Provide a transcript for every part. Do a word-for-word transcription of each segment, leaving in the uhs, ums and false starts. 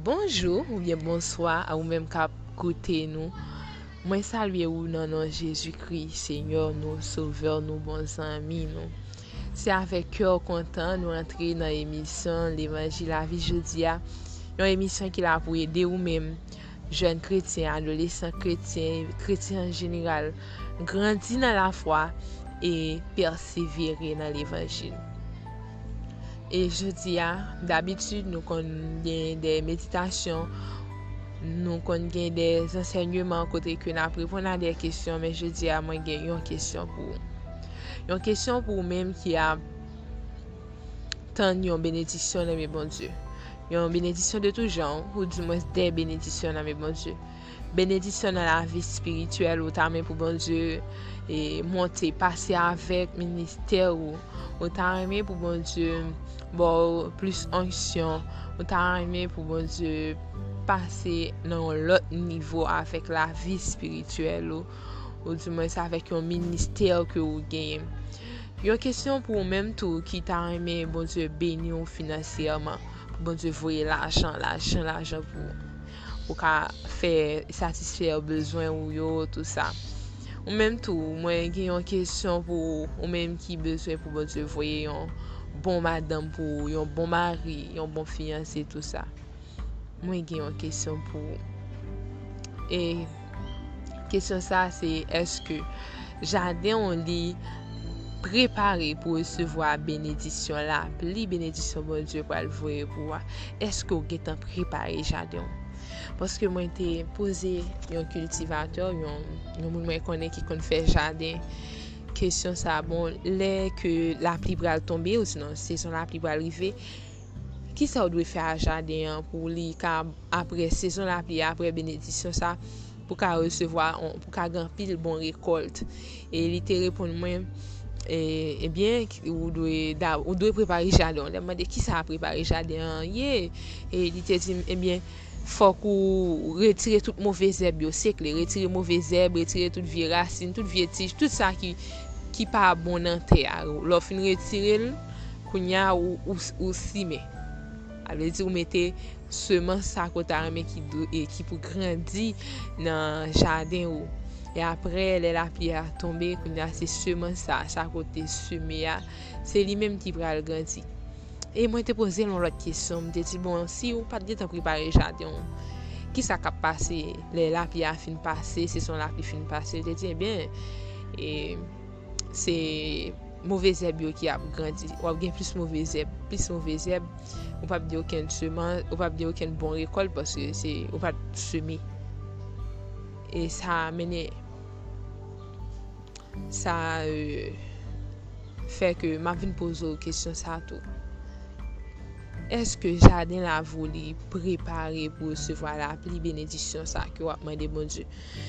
Bonjou oubyen bonswa a ou menm k ap koute nou. Mwen salye ou nan non Jezikri, Senyè nou, Sovè nou, bon zanmi nou. Se avèk kè kontan nou antre nan emisyon Levanjil Lavi jodi a, yon emisyon ki la pou ede ou menm, jèn kretyen, adolesan kretyen, kretyen an jeneral, grandi nan lafwa e pèsevere nan levanjil. E jodi a, dabitid, nou konn gen de meditasyon, nou konn gen de ansèyman kote ke n ap reponn a de kesyon, men jodi a, mwen gen yon kesyon pou ou. Yon kesyon pou ou menm ki ap tann yon benediksyon nan men Bondye. Yon benediksyon de tou jan, ou dimwens de benediksyon nan men Bondye. Benediksyon nan lavi espirityèl, ou ta renmen pou Bondye e monte, pase avèk ministè ou. Ou ta renmen pou Bondye ba w plis onksyon. Ou ta renmen pou Bondye pase nan yon lòt nivo avèk lavi espirityèl ou. Ou dimwens avèk yon ministè ke ou genyen. Yon kesyon pou ou menm tou ki ta renmen Bondye beni w finansyèman. Pou Bondye voye lajan, lajan, lajan pou ou. Pou ka fè satisfè bezwen ou yo, tou sa. Ou menm tou, mwen gen yon kesyon pou ou, ou menm ki bezwen pou Bondye voye yon bon madanm pou ou, yon bon mari, yon bon fiyanse, tou sa. Mwen gen yon kesyon pou ou. E kesyon sa se, èske jaden w li prepare pou resevwa benediksyon lapli, benediksyon Bondye pral voye pou ou a? Èske w gentan prepare jaden w? Paske mwen te poze yon kiltivatè, yon, yon moun mwen konnen ki konn fè jaden, kesyon sa, bon, lè ke lapli pral tonbe, ou sinon sezon lapli pral rive, kisa w dwe fè a jaden an pou li ka, apre sezon lapli, apre benediksyon sa, pou ka resevwa, pou ka gen anpil bon rekòlt? E li te reponn mwen, e, ebyen, ou dwe, ou dwe prepare jaden an. Lè m mande kisa prepare jaden an ye, e li te di m, ebyen, fòk ou retire tout move zèb yo, sekle, retire move zèb, retire tout vye rasin, tout vye tij, tout sa ki, ki pa bon nan tè a. Lè w fin retire l, kounye a ou, ou, ou simen. Sa vle di ou mete semans sa ke w ta renmen ki, ki pou grandi nan jaden ou. E apre, lè lapli a tonbe, kounye a se semans sa, sa ke w te seme a, se li menm ki pral grandi. E mwen te poze l yon lòt kesyon, m te di, bon, si ou pa t gentan prepare jaden w, kisa k ap pase lè lapli a fin pase, sezon lapli fin pase? Li te di, ebyen, e, se move zèb yo ki ap grandi. W ap gen plis move zèb, plis move zèb, ou p ap gen okenn seman, ou p ap gen okenn bon rekòlt paske se, ou pa t seme. E sa mennen, sa, e, fè ke m ap vin poze w kesyon sa tou. Èske jaden lavi w li prepare pou resevwa lapli, benediksyon sa ke w ap mande Bondye?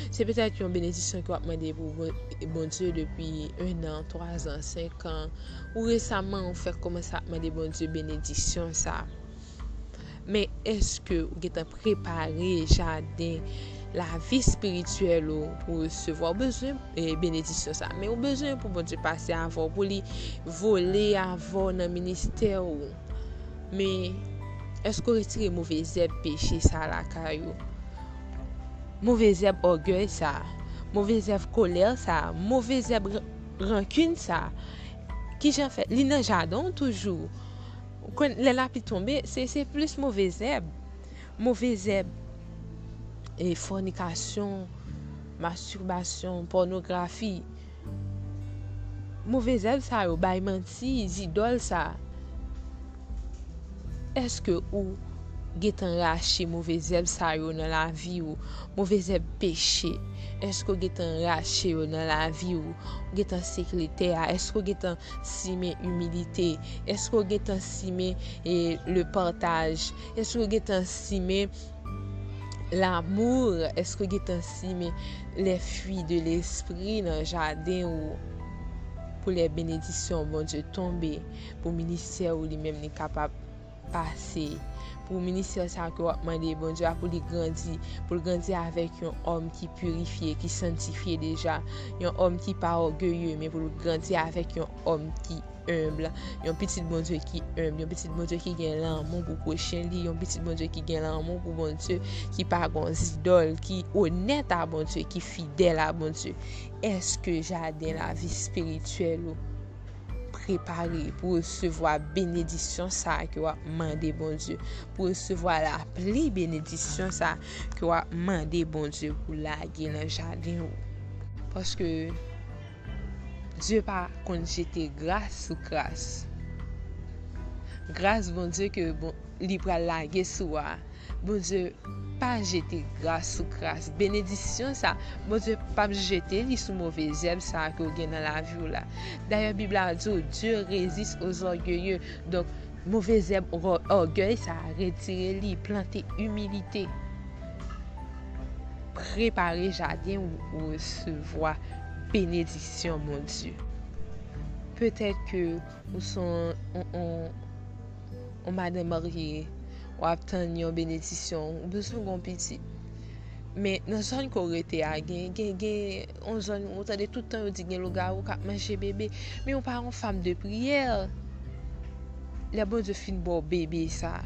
Se petèt yon benediksyon ke w ap mande pou Bon-, Bondye depi en an, twa zan, senk an, ou resaman ou fèk kòmanse ap mande Bondye benediksyon sa. Men èske ou gentan prepare jaden lavi espirityèl ou pou resevwa? Ou bezwen, e, benediksyon sa, men ou bezwen pou Bondye pase avè w, pou li vole avè w nan ministè ou. Men èske w retire move zèb peche sa lakay ou? Move zèb ògèy sa, move zèb kolè sa, move zèb r-, rankin sa. Kijan fè? Li nan jaden w toujou. Ou konn, lè lapli tonbe, se, se plis move zèb. Move zèb, e, fònikasyon, mastibasyon, pònografi. Move zèb sa yo, bay manti, zidòl sa. Èske ou gentan rache move zèb sa yo nan lavi ou? Move zèb peche. Èske w gentan rache yo nan lavi ou? Ou gentan sekle tè a? Èske w gentan simen imilite? Èske w gentan simen, e, le partaj? Èske w gentan simen l'amour? Èske w gentan simen les fruits de l'esprit nan jaden ou? Pou lè benediksyon Bondye tonbe, pou ministè ou li menm li kapab pase, pou ministè sa ke w ap mande Bondye a, pou li grandi, pou l grandi avèk yon òm ki pirifye, ki santifye deja, yon òm ki pa ògeye, men pou l grandi avèk yon òm ki enb, yon pitit Bondye ki enb, yon pitit Bondye ki gen lanmou pou pwochen li, yon pitit Bondye ki gen lanmou pou Bondye, ki pa gon zidòl, ki onèt a Bondye, ki fidèl a Bondye. Èske jaden lavi espirityèl ou prepare pou resevwa benedisyon sa a ke w ap mande Bondye, pou resevwa lapli benedisyon sa a ke w ap mande Bondye pou lage nan jaden ou? Paske Dye pa konn jete gras sou kras. Gras Bondye ke bon, li pral lage sou a. Bondye pa jete gras sou kras. Benedisyon sa, Bondye p ap jete li sou move zèb sa ke w gen nan lavi w la. Dayè, Bib la di w, Dieu résiste aux orgueilleux. Donk, move zèb, ògèy sa, retire li, plante imilite. Prepare jaden ou pou resevwa benedisyon Bondye. Petèt ke ou se yon, yon, yon, yon madanm marye, w ap tann yon benedisyon, ou bezwen gon pitit. Men nan zòn ke w rete a, gen, gen, gen yon zòn ou tande tout tan yo di gen lougawou k ap manje bebe. Men ou pa yon fanm de priyè. Lè Bondye fin ba w bebe sa,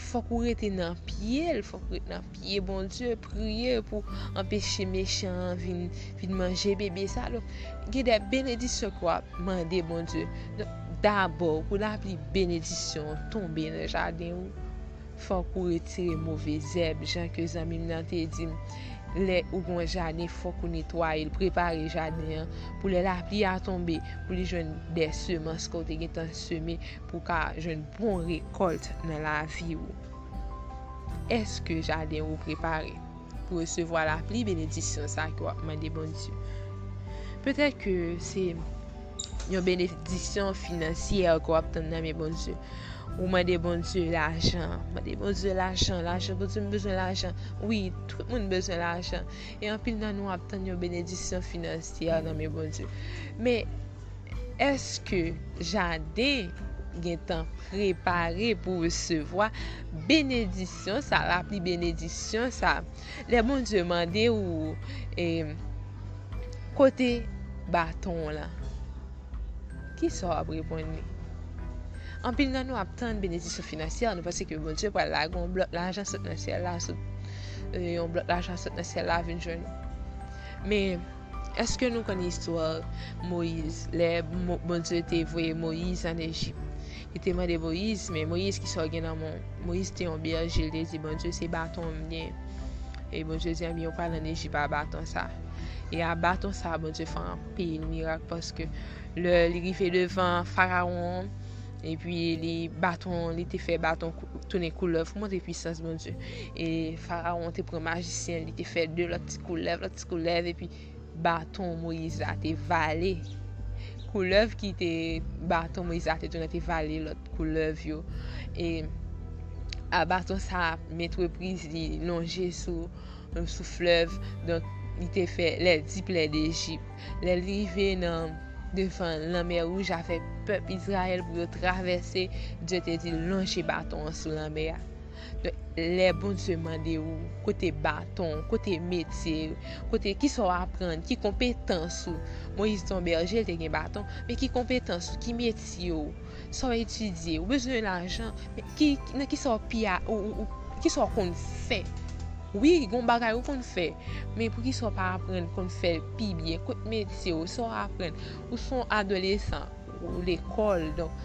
fòk ou rete nan pye l, fòk ou rete nan pye Bondye, priye pou anpeche mechan an vin, vin manje bebe sa. Donk, gen de benedisyon ke w ap mande Bondye. Donk, dabò, pou lapli benedisyon tonbe nan jaden ou, fòk ou retire move zèb, jan ke zanmi m nan te di m, lè ou gen yon jaden, fòk ou netwaye l, prepare jaden an, pou lè lapli a tonbe, pou li jwenn de semans ke w te gentan seme, pou w ka jwenn bon rekòlt nan lavi w. Èske jaden ou prepare pou resevwa lapli benedisyon sa ke w ap mande Bondye? Petèt ke se yon benedisyon finansyè ke w ap tann nan men Bondye. Ou mande Bondye lajan, mande Bondye lajan, lajan, Bondye, m bezwen lajan. Wi, tout moun bezwen lajan. E anpil nan nou ap tann yon benedisyon finansyè nan men Bondye. Men, èske jaden gentan prepare pou resevwa benedisyon sa, lapli benedisyon sa? Lè Bondye mande ou, e, kote baton w lan, kisa w ap reponn li? Anpil nan nou ap tann benedisyon finansyè, nou panse ke Bondye pral lage yon blòk lajan sot nan syèl la, sot, e, yon blòk lajan sot nan syèl la vin jwenn ou. Men, èske nou konn istwa Moyiz? Lè Mo-, Bondye te voye Moyiz ann Ejip, li te mande Moyiz, men Moyiz, kisa w gen nan men w? Moyiz te yon bèje, li te di Bondye, se baton m gen. E Bondye di, ebyen, ou pral ann Ejip a baton sa. E a baton sa, Bondye fè anpil mirak, paske lè li rive devan Farawon, epi li baton, li te fè baton kou-, tounen koulèv pou montre pwisans Bondye. E Farawon te pran majisyen, li te fè de lòt ti koulèv, lòt ti koulèv, epi baton Moyiz la te vale. Koulèv ki te, baton Moyiz la te tounen te vale lòt koulèv yo. E a baton sa, mentrepriz li lonje sou, sou flèv. Donk, li te fè les dix plaies d'Égypte. Lè l rive nan, devan lanmè wouj avèk pèp Izrayèl pou yo travèse, Dye te di l lonje baton an sou lanmè a. Donk, lè Bondye mande w, kote baton, kote metye, kote, kisa w aprann, ki konpetans ou? Moyiz te yon bèje, l te gen baton, men ki konpetans ou, ki metye w, sa w etidye, ou bezwen lajan, men ki, nan kisa w pi a, ou, ou, ou, kisa w konn fè? Wi, gen yon bagay ou konn fè, men poukisa w pa aprann konn fè l pi byen? Kot metye w, sa w aprann? Ou se yon adolesan, ou lekòl, donk,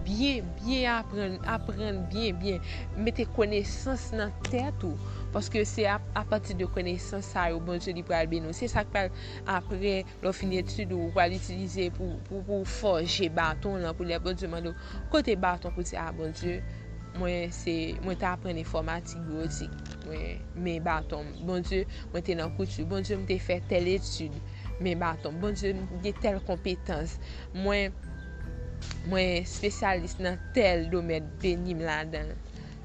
byen, byen aprann, aprann byen, byen. Mete konesans nan tèt ou, paske se a, apati de konesans sa yo, Bondye li pral beni w. Se sa k pral apre, lè w fin etid ou, ou pral itilize pou, pou, pou fòje baton lan, pou lè Bondye mande w, kote baton pou di, a Bondye, mwen se, mwen te aprann enfòmatik, biwotik, mwen, men baton m. Bondye, mwen te nan kouti. Bondye, m te fè tèl etid, men baton m. Bondye, m gen tèl konpetans. Mwen, mwen espesyalis nan tèl domèn, beni m ladan l.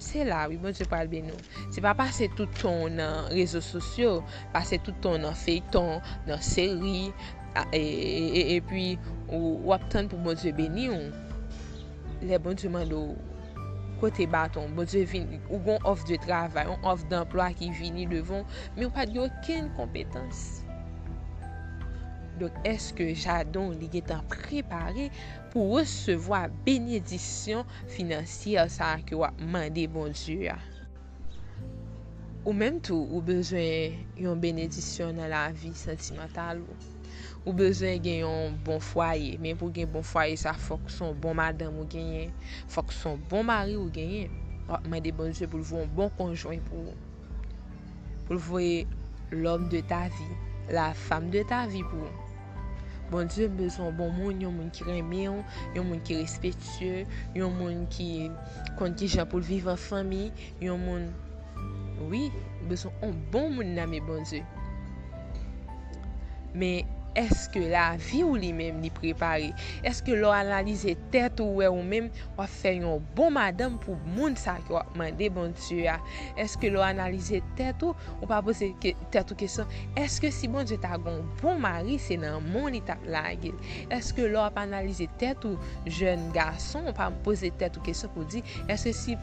Se la, wi, Bondye pral beni w. Se pa pase tout tan w nan rezo sosyo, pase tout tan w nan feyton, nan seri, a, e, e, e, epi ou, w ap tann pou Bondye beni w. Lè Bondye mande w, kote baton, Bondye vin, ou gon òf de travay, yon òf danplwa ki vini devan w, men ou pa t gen okenn konpetans. Donk, èske jaden w li gentan prepare pou resevwa benedisyon finansyè sa a ke w ap mande Bondye a? Ou menm tou, ou bezwen yon benedisyon nan lavi santimantal ou. Ou bezwen gen yon bon fwaye. Men pou gen bon fwaye sa, fòk se yon bon madanm ou genyen. Fòk se yon bon mari ou genyen. W ap mande Bondye pou l voye yon bon konjwen pou ou. Pou l voye l'homme de ta vie, la femme de ta vie pou ou. Bondye, m bezwen yon bon moun, yon moun ki renmen w, yon moun ki respektye, yon moun ki konn kijan pou l viv an fanmi, yon moun, wi, m bezwen yon bon moun nan men Bondye. Men, èske lavi w li menm li prepare? Èske lè w analize tèt ou, ou wè ou menm, w ap fè yon bon madanm pou moun sa ke w ap mande Bondye a? Èske lè w analize tèt ou, ou pa poze ke- tèt ou kesyon, èske si Bondye ta gen yon bon mari, se nan men w li t ap lage l? Èske lè w ap analize tèt ou, jèn gason, ou pa poze tèt ou kesyon pou di, èske si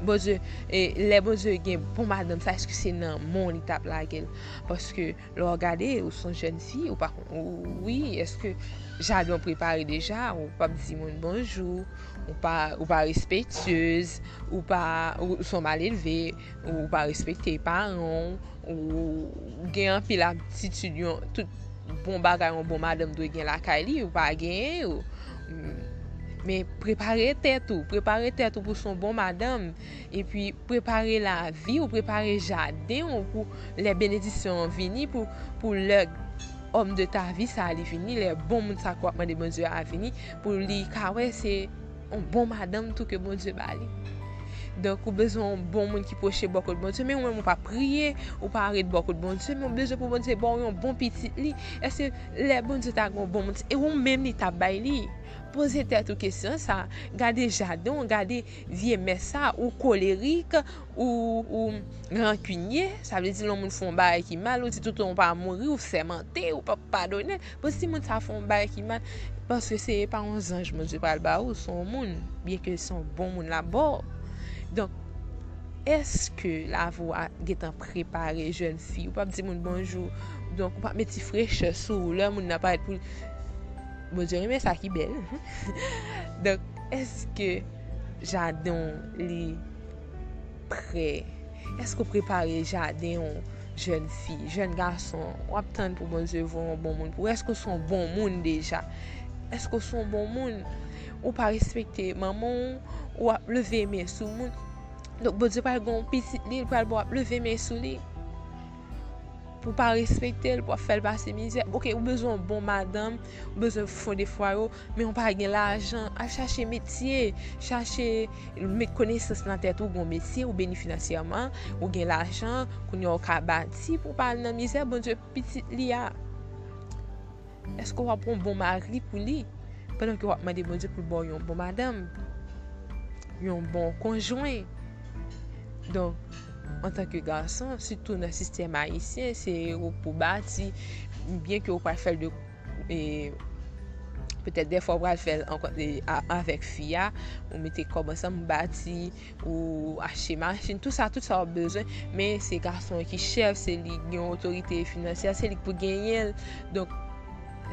Bondye, e, lè Bondye gen bon madanm sa, èske se nan men w li t ap lage l? Paske lè w gade, ou se yon jèn fi, ou pa konn, ou, wi, èske jaden w prepare deja? Ou p ap di moun bonjou, ou pa, ou pa respektyez, ou pa, ou, ou se yon malelve, ou pa respekte paran w, ou gen anpil atitid, yon, tout bon bagay yon bon madanm dwe gen lakay li, ou pa genyen yo. Men prepare tèt ou, prepare tèt ou pou se yon bon madanm, epi prepare lavi w, prepare jaden w pou lè benedisyon an vini, pou, pou lè homme de ta vie sa a li vini, lè bon moun sa ke w ap mande Bondye a vini, pou li ka wè se yon bon madanm tou ke Bondye ba li. Donk, ou bezwen yon bon moun ki pwoche bò kot Bondye, men ou menm ou pa priye, ou pa ret bò kot Bondye, men ou bezwen pou Bondye ba w yon bon pitit li. Èske lè Bondye ta gen yon bon moun, e ou menm li t ap bay li? Poze tèt ou kesyon sa. Gade jaden w, gade vye mès sa, ou kolerik, ou, ou rankinye, sa vle di lè yon moun fè yon bagay ki mal, ou di toutan ou pa mouri, ou sèmante, ou p ap padone. Bon, si moun sa fè yon bagay ki mal, paske se pa yon zanj Bondye pral ba ou, se yon moun, byenke se yon bon moun l ap ba w. Donk, èske lavi w a gentan prepare, jèn fi? Ou p ap di moun bonjou, donk ou p ap met ti frechè sou ou lè moun nan parèt pou l. Bondye renmen sa ki bèl. Donk, èske jaden w li prè? Èske w prepare jaden w, jèn fi, jèn gason? W ap tann pou Bondye voye yon bon moun pou ou? Èske w se yon bon moun deja? Èske w se yon bon moun? Ou pa respekte manman w, w ap leve men sou moun. Donk, Bondye pral gen yon pitit li, l pral ba w ap leve men sou li. Pou w pa respekte l, pou w ap fè l pase mizè. Oke, ou bezwen yon bon madanm, ou bezwen fonde fwaye w, men ou pa gen lajan, al chache metye, chache met konesans nan tèt ou, gen yon metye, ou beni finansyèman, ou gen lajan, kounye a ou ka bati pou w pa al nan mizè, Bondye pitit li a. Èske w ap yon bon mari pou li? Pandan ke w ap mande Bondye pou l ba w yon bon madanm, yon bon konjwen. Donk, antanke gason, sitou nan sistèm ayisyen, se ou pou bati, byenke ou pral fè l de, e, petèt dèfwa ou pral fè l ankò, e, a- avèk fi a, ou mete kòb ansanm, ou bati, ou achte machin, tout sa, tout sa w ap bezwen, men se gason an ki chèf, se li ki gen otorite finansyè, se li ki pou genyen l. Donk,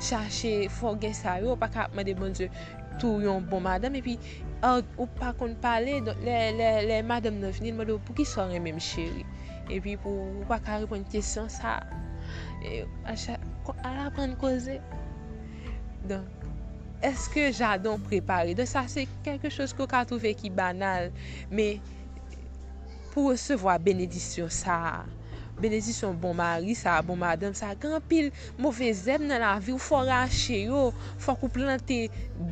chache, fò w gen sa yo, ou pa ka ap mande Bondye tou yon bon madanm, epi, a, ou pa konn pale, donk, lè, lè, lè madanm nan vini, l mande w, "Poukisa w renmen m, cheri?" Epi pou ou pa ka reponn kesyon sa, e, al cha- al aprann koze. Donk, èske jaden w prepare? Donk, sa se kèlke choz ke w ka twouve ki banal, men pou resevwa benedisyon sa a, benedisyon bon mari sa a, bon madanm sa a, gen anpil move zèb nan lavi w, fò w rache yo, fòk ou plante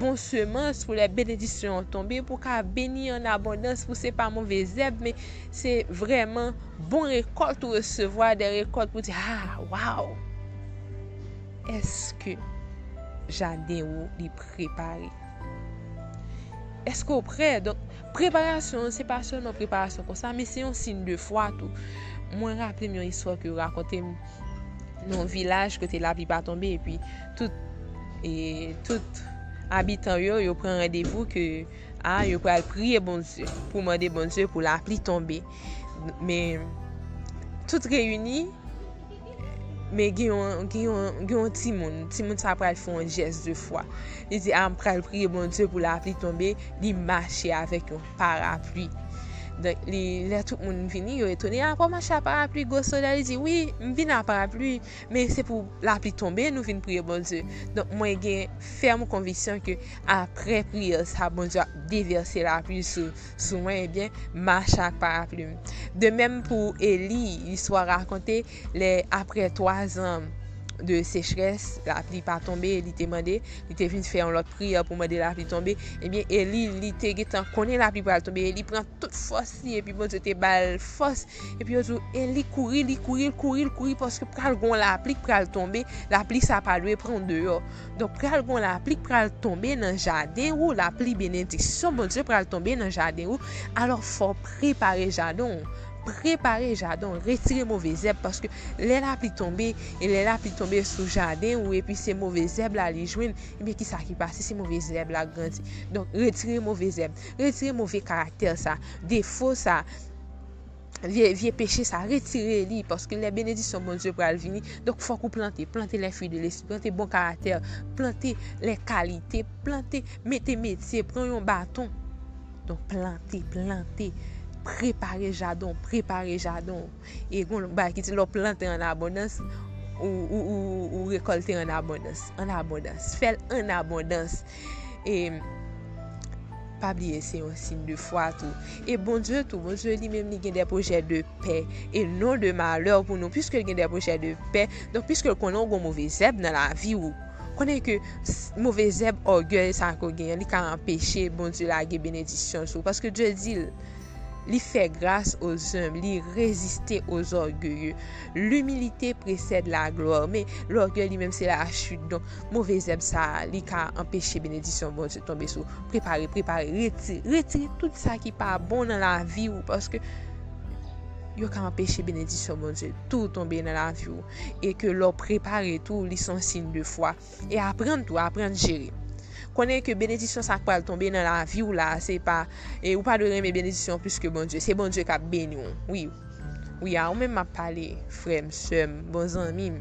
bon semans pou lè benedisyon an tonbe, pou w ka beni an abondans, pou se pa move zèb, men se vrèman bon rekòt ou resevwa, de rekòt pou di, "Ah, waw!" Èske jaden ou li prepare? Èske w prè? Donk, preparasyon an, se pa sèlman preparasyon konsa, men se yon siy de fwa tou. Mwen raple m yon istwa ke yo rakonte m nan yon vilaj kote lapli pa tonbe, epi tout, e, tout abitan yo, yo pran randevou ke, a, yo pral priye Bondye, pou mande Bondye pou lapli tonbe. Men, tout reyini, Men gen yon, gen yon, gen yon timoun, timoun sa pral fè yon jès de fwa. Li di, a, m pral priye Bondye pou lapli tonbe, li mache avèk yon parapli. Donk, li, lè tout moun vini, yo etone, a, pa w mache a parapli, gwo solèy, li di, wi, m vin a parapli, men se pou lapli tonbe, nou vin priye Bondye. Donk, mwen gen fèm konviksyon ke aprè priyè sa, Bondye ap devèse lapli sou, sou mwen, ebyen, mache ak parapli m. De menm pou Eli, listwa rakonte, lè aprè twa zan de sechrès, lapli pa tonbe, li te mande, li te vin fè yon lòt priyè pou mande lapli tonbe. Ebyen, Eli, li te gentan konnen lapli pral tonbe, Eli pran tout fòs li, epi Bondye te ba l fòs, epi yo di w, Eli kouri, li kouri, l kouri, l kouri, paske pral gon lapli k pral tonbe, lapli sa pa dwe pran w deyò. Donk, pral gon lapli k pral tonbe nan jaden ou, lapli benediksyon Bondye pral tonbe nan jaden ou, alò fò w prepare jaden w. Prepare jaden w, retire move zèb, paske lè lapli tonbe, e lè lapli tonbe sou jaden ou, epi se move zèb la li jwenn, ebyen, kisa ki pase? Se move zèb la k grandi. Donk, retire move zèb, retire move karaktè sa, defo sa, vye, vye peche sa, retire li, paske lè benediksyon Bondye pral vini, donk fòk ou plante, plante les fruits de l'esprit, plante bon karaktè, plante les qualités, plante, mete metye, pran yon baton. Donk, plante, plante, prepare jaden w, prepare jaden w. E gon bagay ki di, lè w plante an abondans, ou, ou, ou, ou rekòlte an abondans, an abondans. Fè l an abondans. E pa bliye, se yon siy de fwa tou. E Bondye tou, Bondye li menm, li gen de pwojè de pè e non de malè pou nou, piske l gen de pwojè de pè. Donk, piske l konnen w gon move zèb nan lavi w, konnen ke s-, move zèb ògèy sa ke w genyen, li ka anpeche Bondye lage benediksyon sou ou. Paske Dye di l, li fait grâce aux humbles, li résiste aux orgueilleux. L'humilité précède la gloire. Men lògèy li menm se la chit. Donk, move zèb sa a, li ka anpeche benediksyon Bondye tonbe sou ou. Prepare, prepare, retire, retire tout sa ki pa bon nan lavi w, paske yo ka anpeche benediksyon Bondye tou tonbe nan lavi w. E ke lè w prepare tou, li se yon siy de fwa. E aprann tou, aprann jere. Konnen ke benediksyon sa k pral tonbe nan lavi w la, se pa, e ou pa dwe renmen benediksyon plis ke Bondye. Se Bondye k ap beni w. Wi. Wi, a ou menm m ap pale, frè m, sè m, bon zanmi m.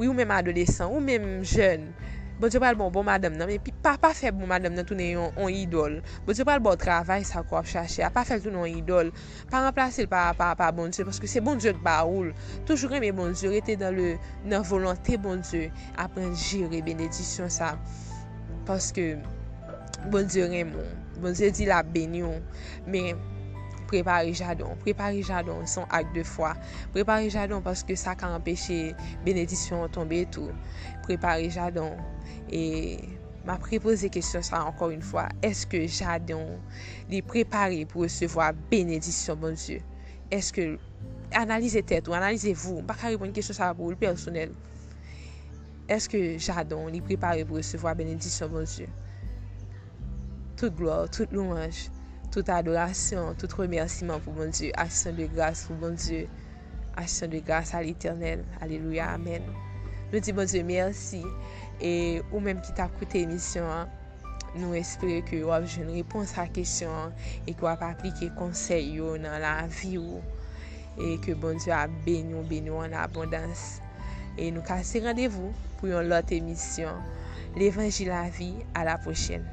Wi, ou menm adolesan, ou menm jèn. Bondye pral ba w bon madanm nan, men pi, pa, pa fè bon madanm nan tounen yon, yon idòl. Bondye pral ba w travay sa ke w ap chache a, pa fè l tounen yon idòl. Pa ranplase l pa, pa, pa Bondye, paske se Bondye k ba ou l. Toujou renmen Bondye, rete dans le, nan volonte Bondye. Aprann jere benediksyon sa. Paske Bondye renmen w. Bondye di l ap beni w. Men prepare jaden w. Prepare jaden w, se yon ak de fwa. Prepare jaden w paske sa ka anpeche benediksyon an tonbe tou. Prepare jaden w. E m ap repoze kesyon sa ankò yon fwa. Èske jaden w li prepare pou resevwa benediksyon Bondye? Èske, analize tèt ou, analize vou. M pa ka reponn kesyon sa a pou ou, l pèsonèl. Èske jaden w li prepare pou resevwa benediksyon Bondye? Tout glwa, tout lwanj, tout adorasyon, tout remèsiman pou Bondye. Aksyon de gras pou Bondye. Aksyon de gras a Letènèl. Alelouya, amèn. Nou di Bondye mèsi. E ou menm ki t ap koute emisyon an, nou espere ke w ap jwenn repons a kesyon an e ke w ap aplike konsèy yo nan lavi w. E ke Bondye ap beni w, beni w an abondans. E nou kase randevou pou yon lòt emisyon. Levanjil Lavi, à la prochaine.